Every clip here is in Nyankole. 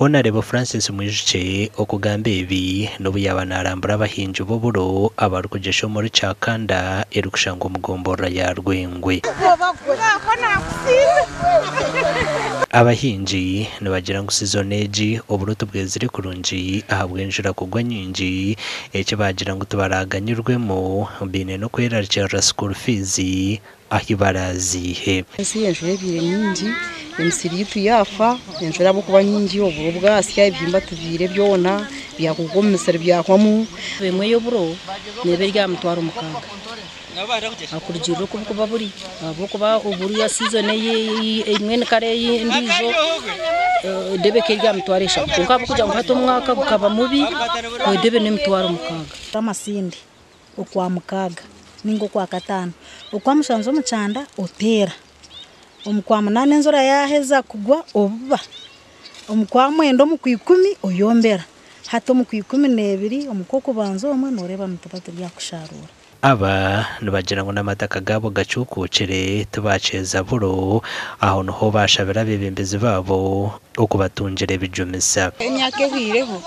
Honarebo Francis Mwijukye okugamba ebi n'obu yaaba narambura abahingi b'oburo abarikugyesha omuri Kyakanda erikushangwa omu gomborora ya Rwengwe. Abahingi nibagira ngu sizoni egi oburo tibwezire kurungi ahabw'enjura kugwa nyingi eki baagira ngu tibaraganyirwemu baine n'okwerarikirira school fees ahi baraaziihe. Ensi enjura ebaire nyingi, emisiri yaitu yaafa, enjura ahabw'okuba nyingi oburo bwasya, ebihimba tubiire byona byakuuka omu misiri byahwamu. Emwe y'oburo neeba eri aha mitwaro mukaaga kurugiirira oku burikuba buri ahabw'okuba oburiya sizoni mbwenu kare endiijo edebe eka eri aha mitwaro eshatu kwonka ahabw'okugira ngu hati omwaka gukaba mubi edebe n'emitwaro mukaaga. Amasindi Okwamukaaga nainga Okwakataano. Okwamushanju omu kyanda oteera. Omu Kwamunaana enjura yaaheza kugwa obiba. Omu Kwamwenda omu Kwikumi oyombera. Hati omu Kwikumi-neebiri omu Kwokubanza omwe nooreeba nituba turi aha kushaaruura. Aba nibagira ngu n'amataka gaabo gacuukuukire tibaakyeza buro, aho niho baashabira abeebembezi baabo okubatungira ebijumisa. Emyaka ehweireho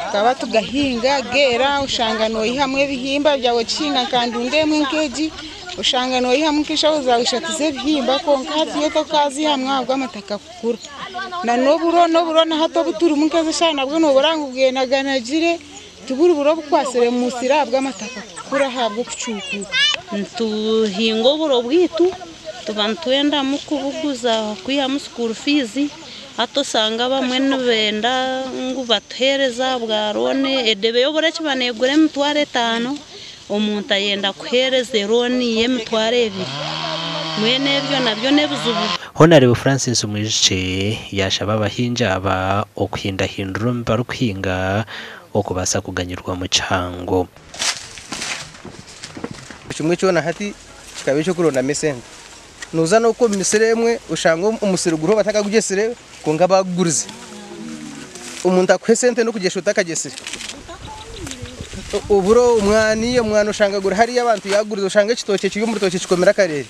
tukaba tugahinga geera oshanga noyihamu ebihimba byawe okihinga nka ndunda emwe nk'egi oshanga noyihamu nk'enshaho zaawe ishatu z'ebihimba kwonka hati yo tokazihamu ahabw'amataka kukura na n'oburo n'oburo na hati obu turimu nk'ezi eshaaha nabwo nobureba ngu bwenaganagire tiburi buro obukwasire omu musiri ahabw'amataka kukura ahabw'okucuukuuka. Nituhinga oburo bwaitu tuba nitwendamu kubuguza kwihamu school fees hati osanga abamwe nibenda ngu batuheereze ahabwa loan edebe y'oburo ekiba neegura emitwaro etaano omuntu ayenda kuheereza elooni y'emitwaro ebiri mbwenu ebyo nabyo n'ebizibu. Honarebo Francis Mwijukye yaashaba abahingi aba okuhindahindura omu bi barikuhinga okubaasa kuganyirwamu kihango. Kimwe kyona hati kikaba eky'okurondamu esente. Nooza n'okwo omu misiri emwe oshanga omusiri guriho batakagugyesire kwonka baagugurize. Omuntu akuha esente n'okugyesha otakagyesire. Oburo, omwani, omwani oshanga guri hariya abantu yaagugurize oshanga ekitookye kiri omu rutookye kikomire akareere.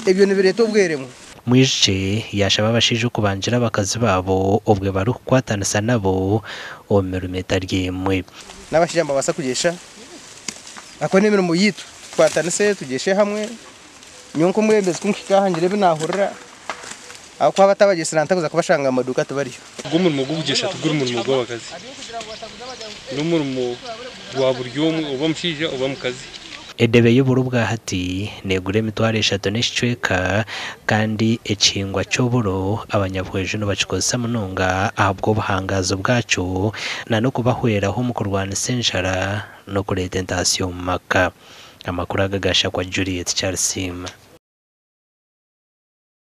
Ebyo nibireeta obweremwa. Mwijukye yaashaba abashaija okubangira abakazi baabo obwe barikukwatanisa nabo omu mirimo etari emwe. N'abashaija nibabaasa kugyesha Ahakuba n'emirimo yaitu tukwatanise tugyeshe hamwe. Nyowe nk'omwebembezi ku nkuhika aha ngira ebi naahurira ahabw'okuba abatabagyesire ntakuza kubashanga omu maduuka tibariyo. Ogu omurimo gw'okugyesha tiguri murimo gw'abakazi. N'omurimo gwa buri omwe oba mushaija oba mukazi. Edebe y'oburo obwa hati neegura emitwaro eshatu n'ekicweka kandi ekihingwa ky'oburo abanyabweju nibakikozesa munonga ahabw'obuhangaazi bwakyo n'okubahweraho omu kurwanisa enjara n'okureeta entaasya omu maka. Amakuru aga gaashakwa Juliet Kyarisiima.